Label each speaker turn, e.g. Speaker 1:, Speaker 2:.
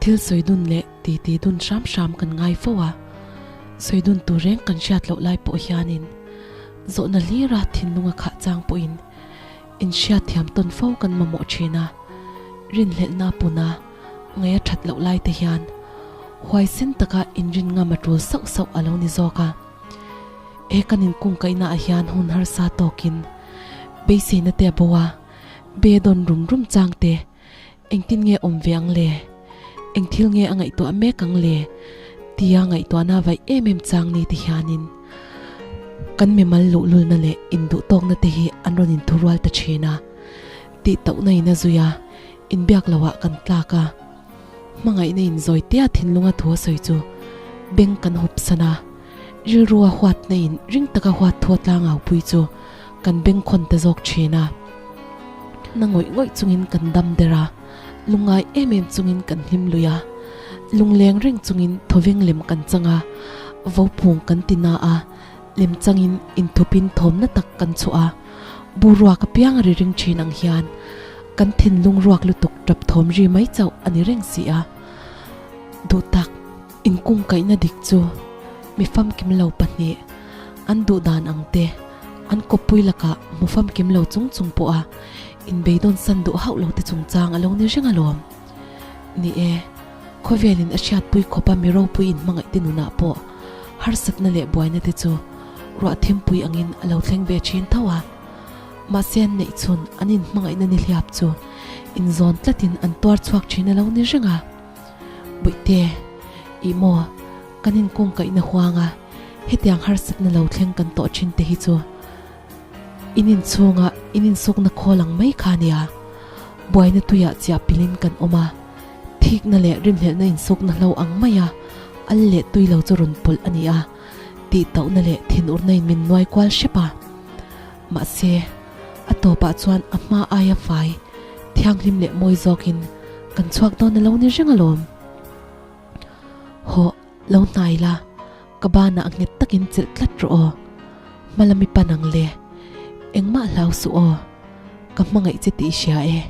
Speaker 1: Thil sawi dun leh titi dun hram hram kan ngai fo a, sawi dun tur reng kan hriat loh lai pawh hianin zawhna hlira thinlunga khah chang pawhin inhriat thiam tawn fo kan mamawh thin a, rinhlelhna puna ngaih a that loh lai te hian huaisen taka inrin ngam a tul sauh sauh a lo ni zawk a. He kan inkungkaihna ah hian hun harsa tawkin beiseina te a bo a, be dawn rum rum chang te engtin nge awm ve ang le? Eng thil nge a ngaihtuah mek ang le? tia ngaihtuahna vaih em em chang ni ti hianin kan mimal luhlulna leh induhtawkna te hi an rawn inthurual ta thin a, tihtauhna in a zui a, inbiak loah kan tlak a. Hmangaihna in zawi tia thinlunga thu a sawi chu beng kan hup san a, rilrua huatna in ring taka huat thu a tlangau pui chu kan beng khawn ta zawk thin a. Na ngawih ngawih chungin kan dam der a, lungngai em em chungin kan hlim lui a, lungleng reng chungin thawveng lem kan chang a, vopung kan ti na a, lem changin inthupin thawmna tak kan chhuah a, boruak apiang a ri ring thin ang hian kan thinlung ruak lutuk tap thawm ri mai chauh a ni reng si a. Duh tak inkungkaihna dik chu mi famkim lo pahnih an duh dan ang te an kawppui lakah hmu famkim lo chung chung pawha inbeidawn san duh hauh lo te chungchang a lo ni reng alawm. Ni e, khawvelin a hriatpui khawpa mi ropui inhmangaih te nunah pawh harsatna leh buaina te chu ruah thimpui angin a lo thleng ve thin tho a. Mahse an neih chhun an inhmangaihna ni hliap chu inzawn tlatin an tuar chhuak thin a lo ni reng a. Buihte, ih maw, kan inkungkaihna huanga hetiang harsatna lo thleng kan tawh thin te hi chu in inchhunga in insukna khawl ang mai kha nia. Buaina tuiah chiah pilin kan awm a, thikna leh rinhlelhna insukna hlo ang maia al leh tui lo chu rawn pawlh a ni a, tihtauhna leh thinurna in min nuai kual hrep a. Mahse, a tawpah chuan a hma aia fai, thianghlim leh mawi zawkin kan chhuak dawn a lo ni reng alawm. Hawh, lo hnai la, ka banah nghet takin chelh tlat rawh aw. Hmalami pan ang le, engmah hlau suh aw, ka hmangaih che tih i hria e.